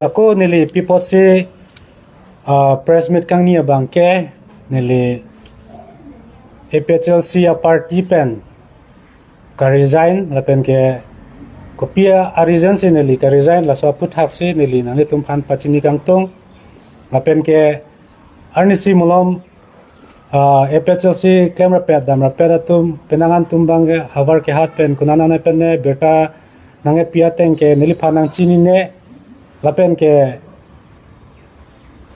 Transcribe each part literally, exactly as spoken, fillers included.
Ako neli pi apotsi, ah, press meet kangni abangke neli A P H L C a-party pen ka-resign lapen ke kopi a-reason si neli ka-resign, laso aphuthaksi neli nanglitumphan pachini kangtung. Lapen ke arnisi malom, ah, A P H L C klemrapet damrapet atum, penang an atum abangke havar kehat pen konat nangnepen ne, birta nangkepi ateng ke neliphan nangchinine. Lapen ke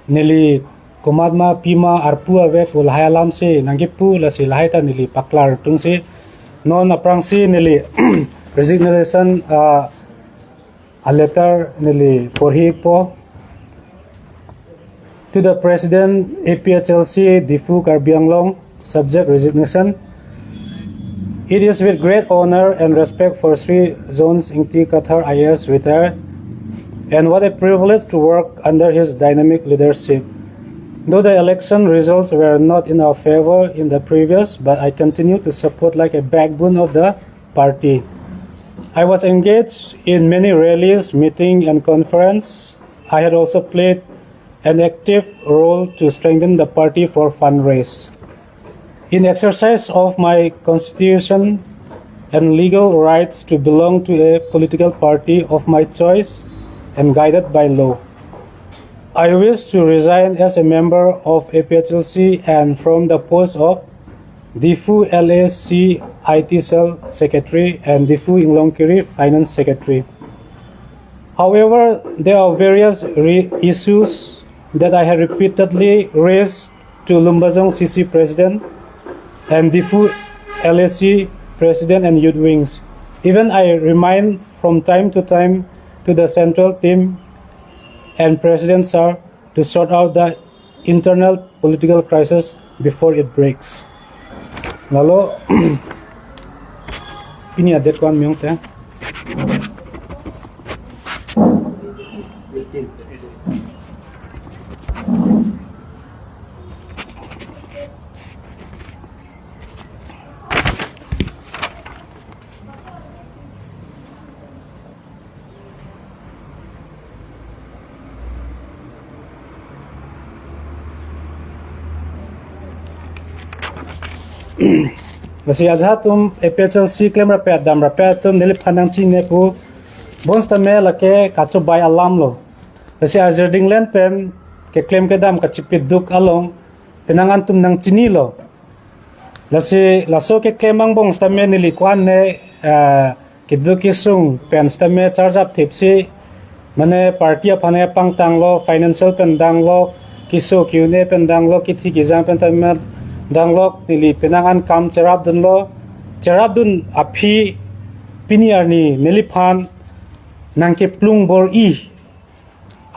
neli komatma pima arpu ave pu lahai alamsi nangkipu, lasi lahai ta neli paklar tungsi non aphrangsi neli resignation, ah, a-letter neli porhipo. To the President, A P H L C, Diphu, Karbi Anglong, subject resignation. It is with great honor and respect for Shri Jones Ingti Kathar I A S retired, and what a privilege to work under his dynamic leadership. Though the election results were not in our favor in the previous, but I continue to support like a backbone of the party. I was engaged in many rallies, meeting, and conference. I had also played an active role to strengthen the party for fundraise. In exercise of my constitution and legal rights to belong to a political party of my choice and guided by law, I wish to resign as a member of A P H L C and from the post of Diphu L A C I T Cell Secretary and Diphu Inglongkiri Finance Secretary. However, there are various re- issues that I have repeatedly raised to Lumbajong C C President and Diphu L A C President and Youth Wings. Even I remind from time to time to the central team and President Sir to sort out the internal political crisis before it breaks. Lalo, pini a-date ko-an miyong te? Lasi ajahak atum A P H L C klemrapet damrapet atum neliphan nangchinine pu, bonsitame lake kachobai alam lo. Lasi ajirding len pen keklem kedam kachipiduk along penang an atum nangchinilo. Lasi laso keklem angbong sitame neli ko-an ne, eh, keduk kesung pen sitame charjap thipsi, mane party aphan ke pangtanglo, financial pen danglo, keso ke-un-e pen danglo, kithi kejang pen tame danglo, neli penang an kam cherapdunlo, cherapdun aphi pini arni neliphan nangkeplung bor-i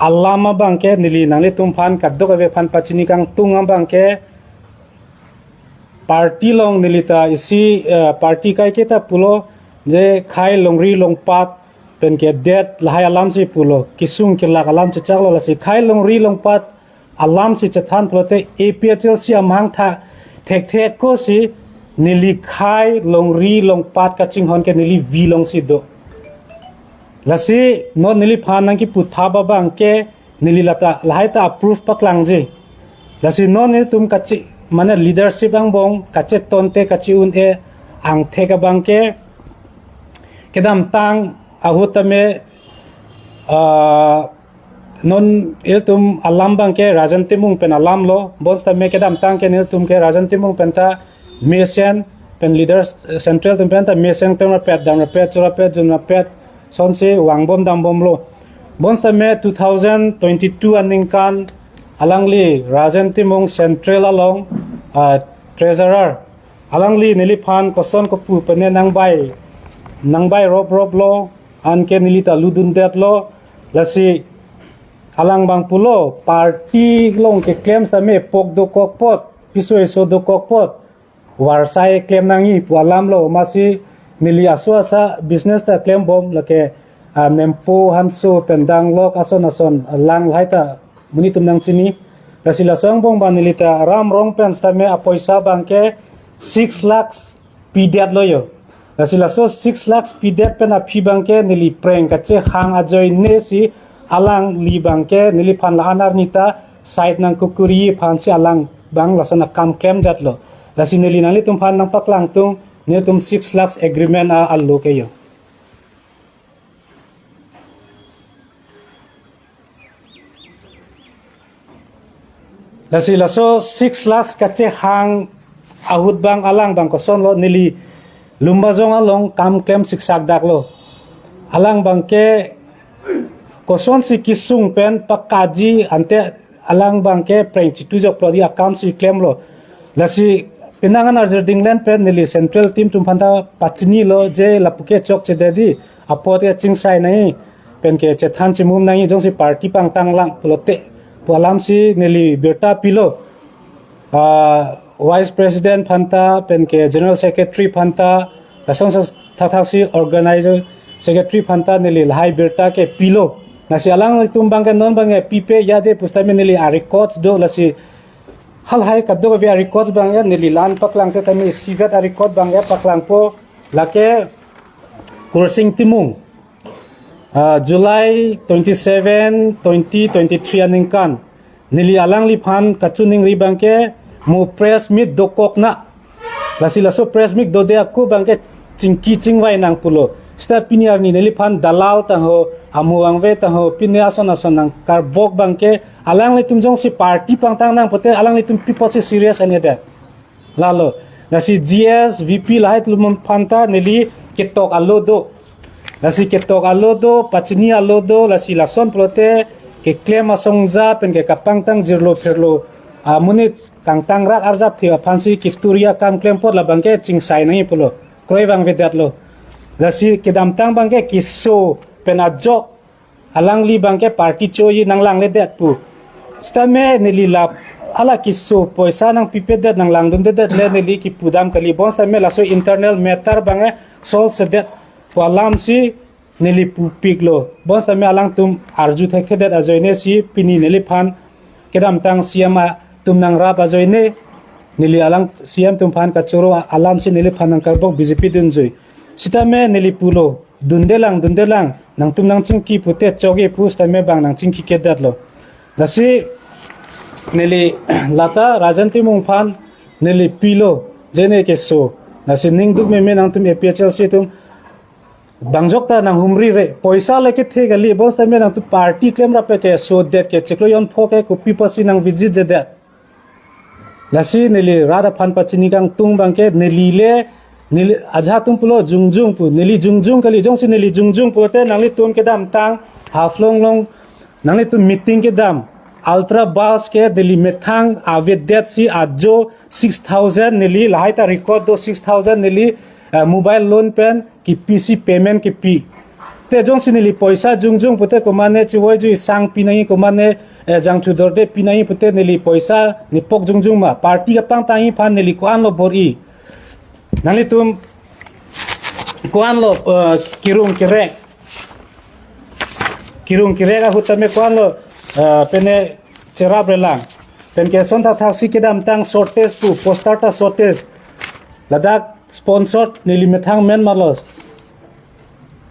alam abangke neli nanglitumphan kadokave aphan pachini kangtung abangke party along neli ta isi, eh, party kaiketa pulo je khei longri longpat pen kedet lahai alamsi pulo, kesung kelak alam chechaklo, lasi khei longri longpat alamsi chethan pulote A P H L C amahang tha thekthek kosi neli khei longri longpat kachinghon ke neli V alongsi do. Lasi non neliphan nangkiputhap abangke neli lata lahai ta approve paklangji. Lasi non nelitum kachi, mane leadership angbong kachetonte kachi-un-e angthek abangke kedamtang ahut tame, ah, non ilitum alam abangke Rajen Timung pen alamlo, bonsitame kedamtang ke nelitum ke Rajen Timung pen ta mesen pen leaders, eh, central atum pen ta mesen klemrapet damrapet chorapet junrapet sonsi vangbom dambomlo. Bonsitame two thousand twenty-two aningkan alangli Rajen Timung central along, ah, treasurer, alangli neliphan koson kopu pen ne nangbai, nangbai roproplo, anke neli ta lutdundetlo, lasi alang abang pulo party along keklem sitame pok dokok apot, piso eso dokok apot, varsai klem nangji pu alamlo, amatsi neli aso asa business ta klembom lake, ah, Nempo Hanso pen danglok ason ason lang lahai ta monit atum nangchini. Lasi laso angbong abang neli ta Ram Rong pen sitame apoisa abangke six lakhs pidetlo jo. Lasi laso six lakhs pidet pen aphi abangke neli preng kachehang ajoine si alangli abangke neliphan la-an arni ta side nangkokori aphansi alang abang lason akam klemdetlo. Lasi neli nanglitum aphan nangpaklangtung, netum six lakhs agreement a-alo ke yo. Lasi laso six lakhs kachehang ahut abang alang abang kosonlo, neli Lumbajong along kam klem siksak daklo. Alang abangke kosonsi kesung pen pakaji ante alang abangke preng chitu joklo di akamsi klemlo. Lasi penang an arjir dinglen pen neli central team atum aphanta pachinilo je lapu ke chokchedet di, apot ke chingsai nangji, penke chethan chimum nangji, jongsi party pangtang lang pulote pu alamsi neli birta pilo. Ah, vice president aphanta, penke general secretary aphanta, lason sa thakthak si organizing secretary aphanta neli lahai birta ke pilo. Lasi alanglitum abangke non abangke pipe ya de pusitame neli a-records do, lasi halahai kadokave a-records abangke neli la-an paklangte tame isivet a-record abangke paklangpo, lake Kursing Timung, ah, July twenty-seven, twenty twenty-three aningkan neli alangliphan kachiningri abangke mo press meet dokok na. Lasi laso press meet dode ako abangke chingki chingvai nang pulo. Seta pini arni neliphan dalal tangho, amo vangve tangho, pini ason ason nangkarbok abangke alanglitum jongsi party pangtang nang pute alanglitum pi apotsi serious an-edet. Lalo, lasi G S, V P lahai atum aphanta neli ketok alo do. Lasi ketok alo do, pachini alo do, lasi lason pulote keklem asong ja penke kapangtang jirlo pherlo amonit kangtangrak arjapthe aphansi keturi akam klem apot labangke chingsai nangji pulo. Kroi vangvedetlo. Lasi kedamtang abangke keso pen ajok alangli abangke party cho-i nanglangledet pu. Sitame neli la hala keso poisa nangpipedet nanglangdundedet le neli kipudam kali, bonsitame laso internal matter abangke solve sedet pu alamsi neli pupiklo. Bonsitame alangtum arju thekthedet ajoine si pini neliphan kedamtang C M atum nangrap ajoine neli alang C M atum aphan kachoro alamsi neliphan nangkarbok B J P dunjui. Sitame neli pulo, dundelang, dundelang, nangtum nangchingki pute chokji pu sitame bang nangchingkikedetlo. Lasi neli lata Rajen Timung aphan neli pilo, je ne keso. Lasi ningduk meme nangtum A P H L C atum bangjok ta nanghumri re. Poisa le kethe kali, bonsitame nangtum party klemrap ke sodet ke chiklo jon pho ke kopi apotsi nang visit jedet. Lasi neli rat aphan pachini kangtung abangke neli le, neli ajahak atum pulo jongjong pu, neli jongjong kali, jongsi neli jongjong pulote nanglitum kedamtang Haflong along nanglitum meeting kedam, Ultra Bus ke neli methang avedetsi ajo six thousand neli lahai ta record do, six thousand neli, eh, mobile loan pen kipisi payment kipi. Te jongsi neli poisa jongjong pute komatne chivoiju isang pi nangji, komatne, eh, jangthu dorde pi nangji pute neli poisa nepok jongjong ma. Party kapangtangji aphan neli ko-anlo bor-i. Nanglitum ko-anlo, eh, kirung kirek. Kirung kirek ahut tame ko-anlo, eh, pene cherap relang. Penke ason thakthaksi kedamtang shortage pu, poster ta shortage. Ladak sponsored neli methang men malos.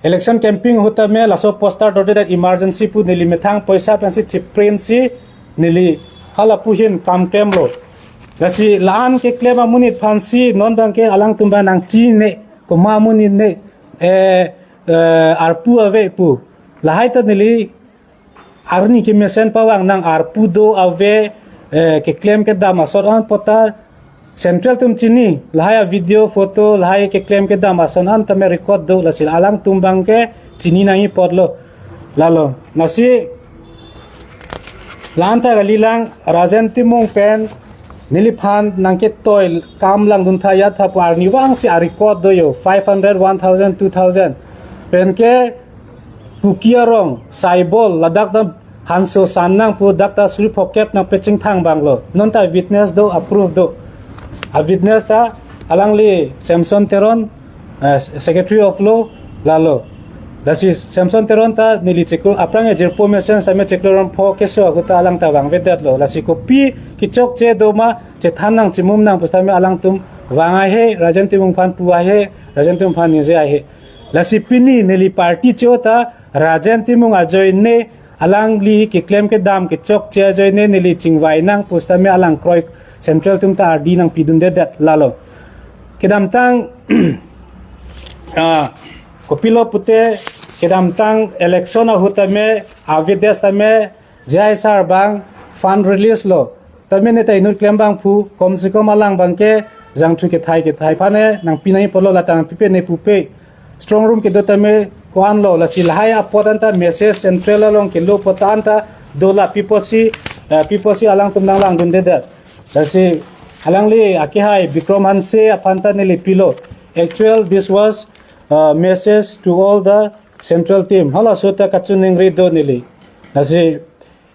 Election campaign ahut tame laso poster dodedet emergency pu neli methang poisa pensi chiprintsi neli hala pu ahin kam klemlo. Lasi la-an keklem amonit aphansi non abangke alangtum abang nangchine, komat amonit ne, eh, eh, arpu ave pu. Lahai ta neli arni kemesen pavang nang arpu do ave, eh, keklem kedam ason an pota central atum chini, lahai a-video photo, lahai keklem kedam ason an tame record do, lasi alangtum abangke chini nangji apotlo. Lalo, lasi la-an ta kalilang, Rajen Timung pen neliphan nangketoi kam langdun tha ya tha pu arnivangsi a-record do yo, five hundred, one thousand, two thousand. Penke Kuki arong, Saibol, ladak ta hanso san nang pu dak ta suri phokep nangpechingthang abanglo. Non ta witness do, a-proof do. A-witness ta alangli Samson Teron, eh, Secretary of Law, lalo. Lasi Samson Teron ta neli chiklo, aphrang e jirpo mesen tame chiklo jon pho keso ahut ta alang ta vangvedetlo. Lasi kopi kechokche do ma chethan nang chimum nang pusitame alangtum vang ahe, Rajen Timung aphan pu ahe, Rajen Timung aphan ningje ahe. Lasi pini neli party cho ta Rajen Timung ajoine alangli keklem kedam kechokche ajoine neli chingvai nang pu sitame alang kroi central atum ta ardi nangpidundedet lalo. Kedamtang ah, kopilo pute kedamtang election ahut tame avedet tame J I sir abang fund release lo. Tame neta inut klem abangphu, kom se kom alang abangke jangthu kethai kethai aphan nangpi nangji apotlo, lata nangpipe ne pupe. Strong room kedo tame ko-an lo, lasi lahai apot anta message central along kelo apot anta dola pi apotsi, eh, pi apotsi alangtum nanglangdundedet. Lasi alangli akehai Bikram Hanse aphan ta neli pilo. Actual, this was, uh, message to all the central team. Halaso ta kachiningri do neli. Lasi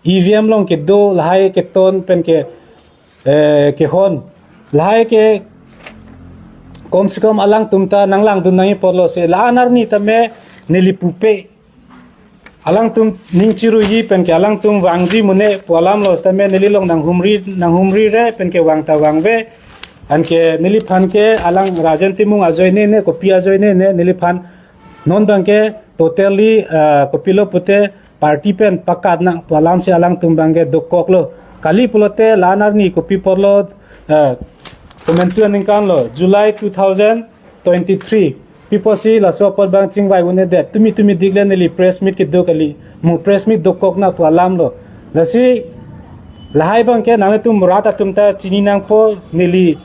E V M along kedo lahai keton pen ke, eh, kehon. Lahai ke kom se kom alangtum ta nanglangdun nangji apotlo, si la-an arni tame neli pupe. Alangtum ning chiruji pen ke alangtum vangji mune pu alam lo sitame neli along nanghumri, nanghumri re pen ke vang ta vangve. Anke neliphan ke alang Rajen Timung ajoine ne, kopi ajoine ne, neliphan non abangke totally, ah, kopilo pute party pen pakat nang pu alamsi alangtum abangke dokoklo. Kali pulote la-an arni kopi apotlo, ah, komantu aningkan lo, July two thousand twenty-three. Pi apotsi laso apot abang chingvai un'edet. Tumi tumi dik le neli press meet kedo kali. Mo press meet dokok nang pu alam lo. Lasi lahai abangke nanglitum rat atum ta chini nangpo, neli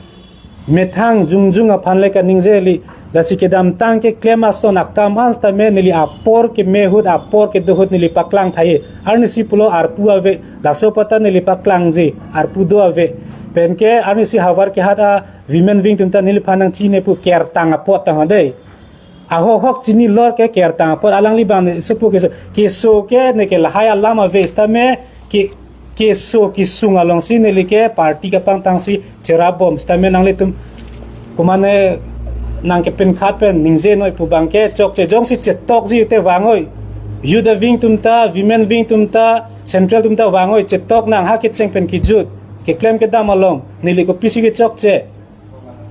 methang jongjong aphan le kaningje kali. Lasi kedamtang keklem ason akam an sitame neli apor keme ahut apor kedo ahut neli paklang thai. Arnisi pulo arpu ave. Laso apot ta neli paklangji, arpu do ave. Pen ke arnisi havar kehat a women wing atum ta neliphan nangchine pu kertang apot ta ho dei. Ahok hok chini lor ke kertang apot, alangli abang supu keso, keso ke ne ke lahai alam ave sitame ke, keso kesung alongsi neli ke party kapangtangsi cherap bom sitame nanglitum komatne nangkepinkhat pen ningje noi pu abangke chokche, jongsi chetokji te vangoi. Youth wing atum ta, women wing atum ta, central atum ta vangoi, chetok nang ha kecheng pen kejut. Keklem kedam along neli kopisi kechokche.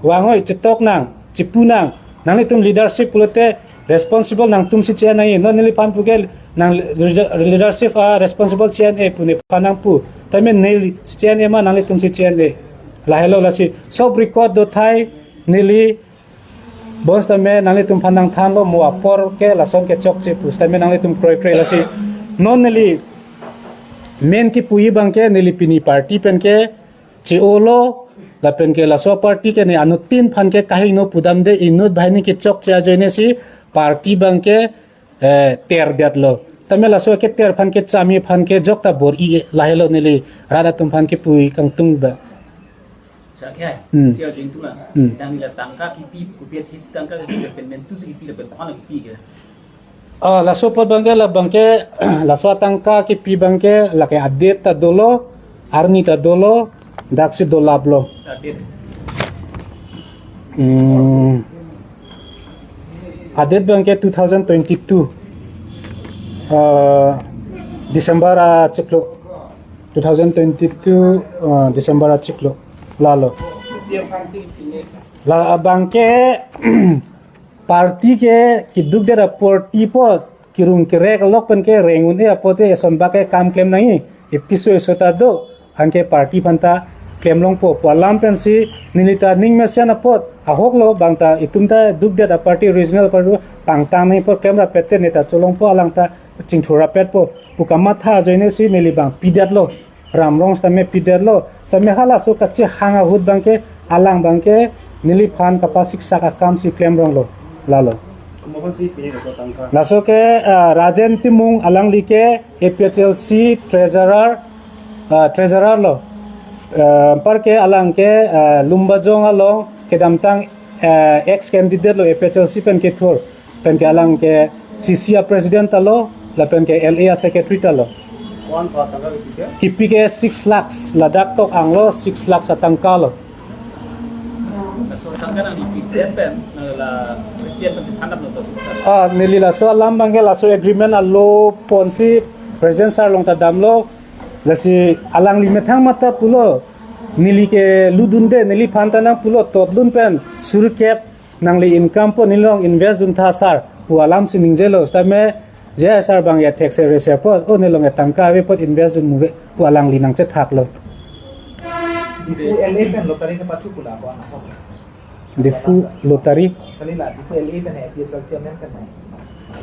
Vangoi, chetok nang, chepu nang. Nanglitum leadership pulote responsible nangtumsi che-en nangji. Non neliphan puke nang leader-, leadership a responsible che-en-e pu nephan nangpu. Tame nelisi che-en-e ma nanglitumsi che-en-e. Lahelo lasi sob record do thai, neli bos tame nanglitum aphan nangthanlo, mo apor ke lason ke chokche pu sitame nanglitum kroikre lasi. Non neli main kepuji abangke neli pini party pen ke che-olo, lapen ke laso party ke ne anuttin aphan ke kahingno pudamde, inut banghini kechokche ajoine si party abangke, eh, terdetlo. Tame laso keter aphan ke chami aphan ke jokta bor-i, lahelo neli rat atum aphan kepuji kangtung ba. Sa kya? Hmm. Siya jeng tuma. Hmm. Dang nila tangka kipi, kopi athis tangka kipi, pen mentu si kipi, pen kona kipi ke. Ah, laso apot abangke, la abangke, laso atangka kipi abangke, lake adet ta dolo, arni ta dolo, daksi dolaplo. Adet. Hmm. Adet abangke two thousand twenty-two, ah, December achiklo. Two thousand twenty-two, ah, December achiklo. Lalo. La abangke, party ke keduk det apor ti apot, kirung kerek lok pen ke reng un-e apot te eson bak ke kam klem nangji, episo eso ta do, anke party aphan ta klem longpo pu alam pensi neli ta ning mesen apot, ahok lo bang ta itum ta duk det aparty, regional party pangtang nangji apot klem rapet te neta cholongpo, alang ta chingthur rapetpo pu kamatha ajoine si neli bang pidetlo. Ram Rong sitame pidetlo, sitame halaso kachehang ahut abangke, alang abangke neliphan kapasiksak akam si klem ronglo, lalo. Komat aphansi pini laso tangka? Laso ke, ah, Rajen Timung, alangli ke A P H L C treasurer, ah, treasurer lo. Ah, anparke alang ke, ah, Lumbajong along kedamtang, ah, ex candidate lo A P H L C pen kethur. Pen ke alang ke C C a president ta lo, lapen ke L A a secretary ta lo. Ko-an tangka kipi ke? Kipi ke six lakhs, ladak tok anglo six lakhs atangka lo. Laso tangka nangli pidet pen, nang la president pensi thandam lo to sukta. Ah, neli laso alam abangke laso agreement alo ponsi president sir along ta damlo, lasi alangli methang mata pulo, neli ke ludunde, neliphan ta nangpulo, totdun pen, surkep, nangli income po neli along invest duntha sir pu alam si ningjelo, sitame J I sir abang ya thekse rese apot, o nelong ya tangka ave apot invest dun muve pu alangli nangchethaklo. Diphu L A pen lottery kepathu pu la ko-an ahok? Diphu lottery. Kali la, Diphu L A pen A P H L C amen pen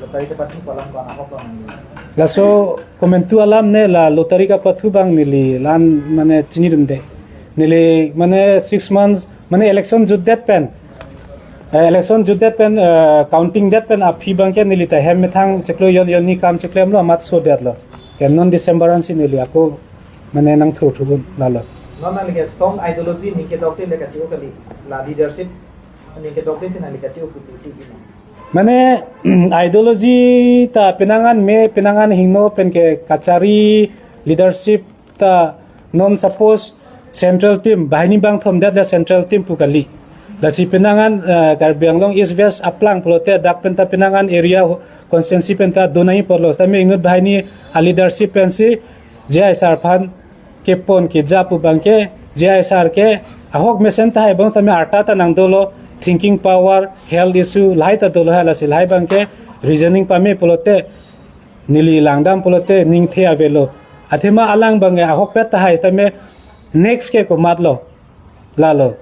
lottery kepathu pu alam ko-an ahok lo nang? Laso komantu alam ne la lottery kepathu abang neli la-an mane chinidunde. Neli mane six months mane election jutdet pen. Eh, election jutdet pen, eh, counting det pen aphi abangke neli ta hem methang chiklo jon jon ni kam chiklemlo amat sodetlo. Ke non December ansi neli ako mane nangthu thu lalo. Non nangli ke strong ideology ning kedokde le kachi-o kali, la leadership ning kedokde si nangli kachi-o pusi ti gina. Mane ideology ta penang an me, penang an hingno pen ke kachari leadership ta non suppose central team, banghini bangthom det la central team pu kali. Lasi penang an, eh, Karbi Anglong East West aplang pulote dak penta penang an area ho-, constituency penta donai porlo. Tame inut banghini a leadership pensi J I sir aphan kepon keja pu abangke, J I sir ke ahok mesen tahai abang tame arta ta nangdolo, thinking power, health issue, lahai ta dolo hai, lasi lahai abangke reasoning pame pulote neli langdam pulote ningthe avelo. Athema alang abang ahokpet tahai tame next ke komatlo. Lalo.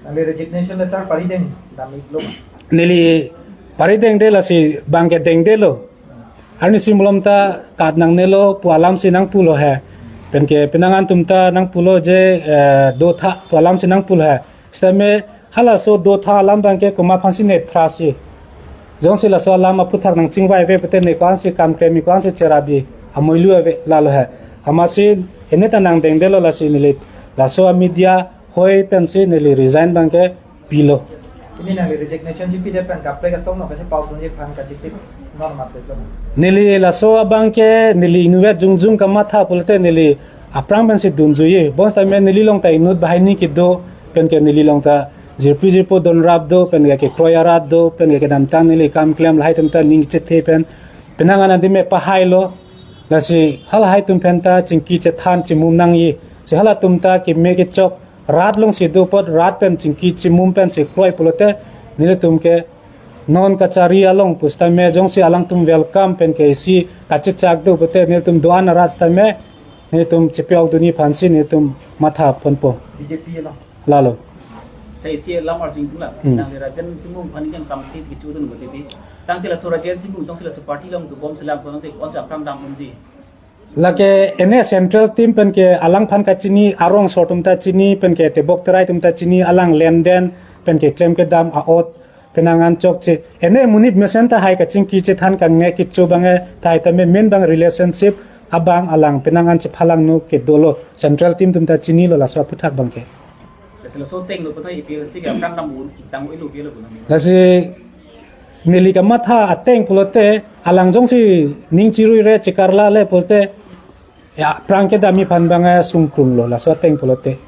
Nangli resignation letter parideng dam-iklo ma? Neli paridengde, lasi abangke dengdelo. Arnisi malom ta kat nangnelo pu alamsi nangpulo he. Penke penang an atum ta nangpulo je, eh, dotha pu alamsi nangpulo he. Sitame halaso dotha alam abangke komat aphansi ne thrasi. Jongsi laso alam aphuthak nangchingvai ave pute ne ko-ansi kam klem, ne ko-ansi cherap-i, amoilu ave lalo he. Amatsi ene ta nangdengdelo, lasi neli laso a media hoi pensi neli resign abangke pilo. Pini nangli resignation chipidet pen kaprek asong no kasi pau tunji aphan kachipit non mat lo. Neli laso abangke neli inutvet jongjong kamatha pulote neli aphrang pensi dunjuiye. Bonsitame neli along ta inut banghini kedo, penke neli along ta jirpi jirpo donrap do, penke kekroi arat do, penke kedamtang neli kam klem lahai atum ta ning chethe pen penang an adim me pahailo. Lasi halahai atum pen ta chingki chethan chimum nangji. Si halatum ta keme kechok rat alongsi do apot rat pen chingki chimum pensi kroi pulote nelitum ke non kachari along pusitame jongsi alangtum welcome penke isi kachechak do pute nelitum do-an arat sitame nelitum chepiok dunji aphansi nelitum matha ponpo. B J P along. Lalo. Sa isi alam arjing tula. Hmm. Nangli Rajen Timung aphan ning kamsi kechudun pute pi. Tangte laso Rajen Timung jongsi laso party along dobom selam ko-an te ko-ansi aphrang dam-unji? Lake ene central team penke alangphan kachini, arongso atum ta chini, penke tebok terai atum ta chini, alang lenden, penke klem kedam a'ot, penang an chokche. Ene monit mesen tahai kachingki chethan kangne kecho abang tahai tame main abang relationship abang alang penang an chephalangno kedolo. Central team atum ta chinilo laso aphuthak abangke. Laso laso ateng lo putoi A P H L C ke aphrang dam-un, dam-unlo ke lo putoi. Lasi neli kamatha ateng pulote alang jongsi ning chiruire chekarla le pulote ya aphrang kedamji aphan abang sungkrunglo laso ateng pulote.